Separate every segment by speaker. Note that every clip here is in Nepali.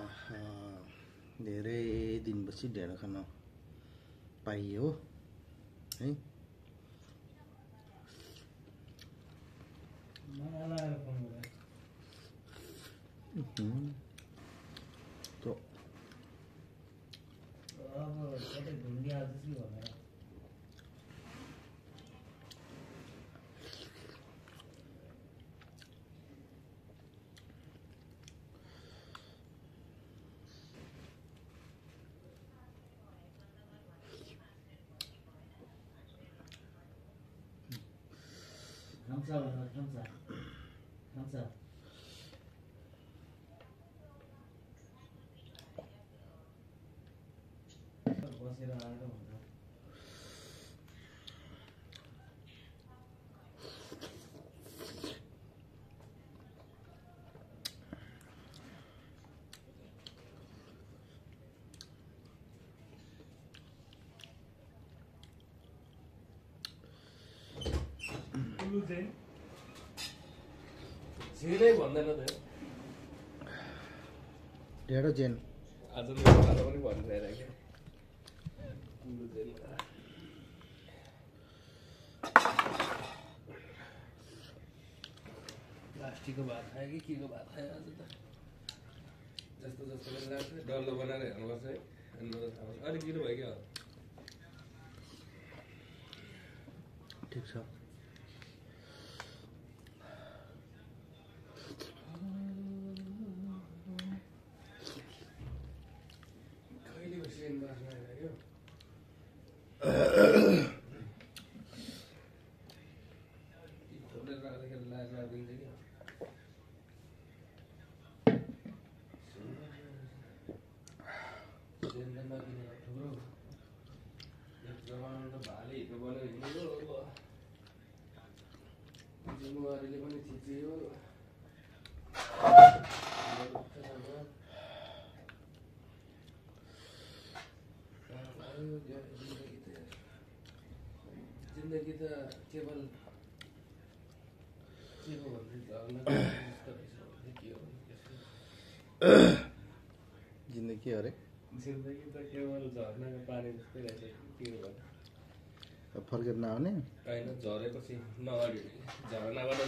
Speaker 1: आहा, धेरै दिनपछि ढेँडो खान पाइयो है।
Speaker 2: 감사. बसेर आएर हुन्छ।
Speaker 3: झेलै भन्दैन त
Speaker 1: ढेँडो जेन
Speaker 3: आज पनि भनिरहेको क्या प्लास्टिकको भात खायो कि के को भात खायो आज त जस्तो जस्तो पनि लाग्छ डल्लो बनाएर हेर्नुपर्छ है अलिक गिलो भयो क्या
Speaker 1: ठिक छ।
Speaker 3: जिम्मेवारीले पनि थिचियो जिन्दगी त केवल के हो भन्ने
Speaker 1: जिन्दगी के अरे
Speaker 3: जिन्दगी त केवल झर्नाको पानी जस्तै रहेछ के हो भने
Speaker 1: फर्केर नआउने
Speaker 3: होइन झरेपछि नअगाडि झरनाबाट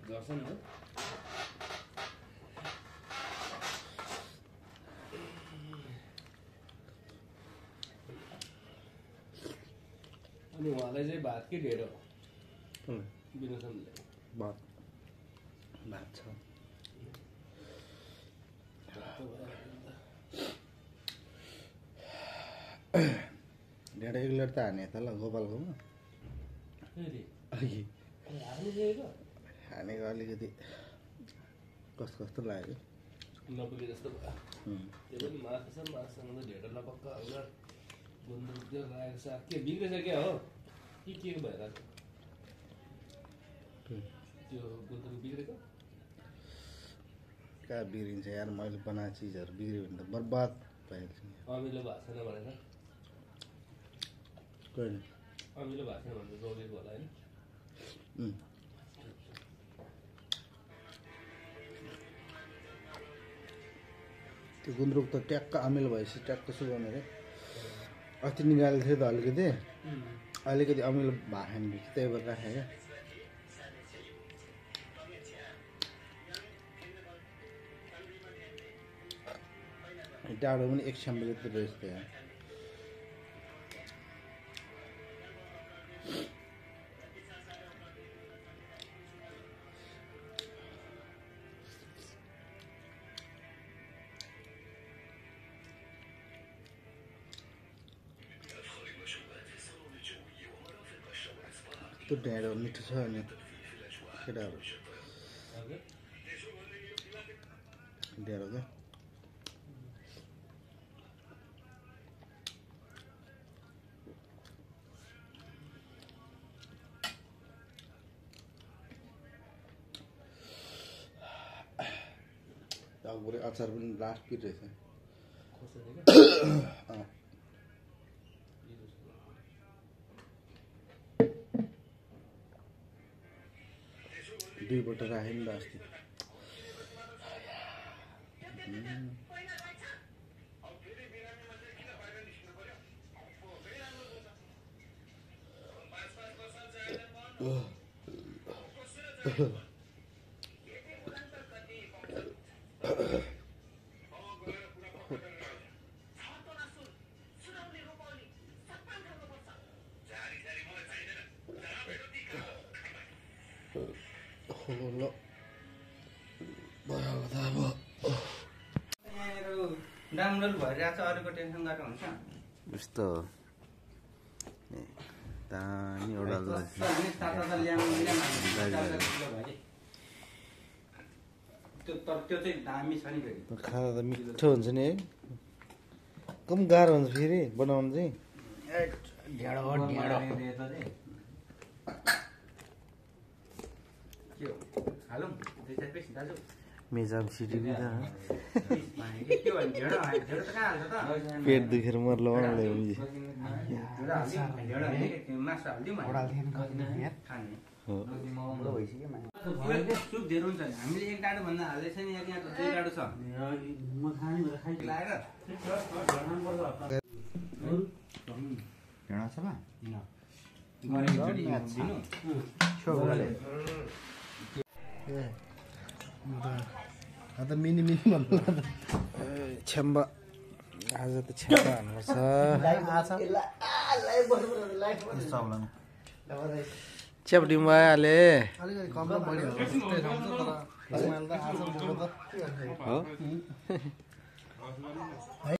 Speaker 3: झर्छ नि त अनि उहाँलाई चाहिँ भात कि ढेँडो विनोदले
Speaker 1: भात छ ढेँडो एक लट त हाने त ल गोपालकोमा अघि हानेको अलिकति कस्तो कस्तो लाग्यो
Speaker 3: नपुगे जस्तो भयो त्यो पनि मासु छ मासुसँग त ढेँडो लपक्क हाल्दा गुन्द्रुक त्यो राखेको साग के बिग्रेछ क्या हो के भइरहेको त्यो गुन्द्रुक बिग्रेको
Speaker 1: कहाँ बिग्रिन्छ यार मैले बनाएको चिजहरू बिग्रियो भने त बर्बाद भइहाल्छ
Speaker 3: अमिलो भएको छैन भनेर
Speaker 1: कहिले
Speaker 3: अमिलो भएको छैन भने गौरीको होला होइन
Speaker 1: त्यो गुन्द्रुक त ट्याक्क अमिलो भएपछि ट्याक्क सुगाउने रे अस्ति निकालेको थियो त अलिकति अमिलो भएको नि त्यही भएर राखेँ क्या डाँडो पनि एक छ्याम्बो जस्तो रहेछ त्यहाँ त्यो ढेँडो मिठो छ नि केटाहरू ढेँडो क्या टाउको अचार पनि लास्ट पिट रहेछ दुईपल्ट राखेँ नि त अस्ति ल भयो त अब
Speaker 4: डाउनलोड भइरहेको छ अरूको टेन्सन गरेर हुन्छ
Speaker 1: यस्तो दामी एउटा
Speaker 4: त्यो चाहिँ दामी छ नि फेरि
Speaker 1: खाना त मिठो हुन्छ नि है कम गाह्रो हुन्छ फेरि बनाउनु चाहिँ
Speaker 4: हालौँ दुई चार पिस दाजु
Speaker 1: मेजाम सिटी
Speaker 4: के भयो ढेँडो ढेँडो त कहाँ हाल्छ त
Speaker 1: पेट दुखेर मर्लो मलाई
Speaker 4: मासु हालिदिउँ खाने सुप धेर हुन्छ नि हामीले एक डाडो भन्दा हाल्दैछ नि यहाँ त दुई डाडो छ लाएर
Speaker 1: ढेँडो छ बा अन्त मिनी मिनी भन्नु छ्याम्बा आज त छ्याम्बा हान्नुपर्छ च्यापटिङ भइहाले अलिकति कम त बढी हो